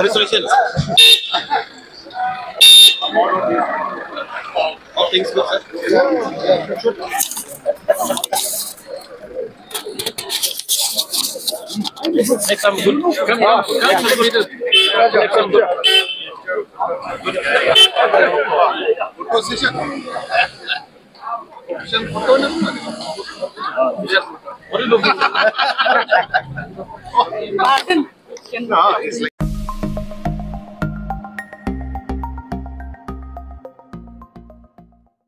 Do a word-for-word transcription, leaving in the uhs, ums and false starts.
Resolution. All things good, sir. Next time, good. Come, come, come, come, come. Good position. Position photo na. What are you looking? No, it's like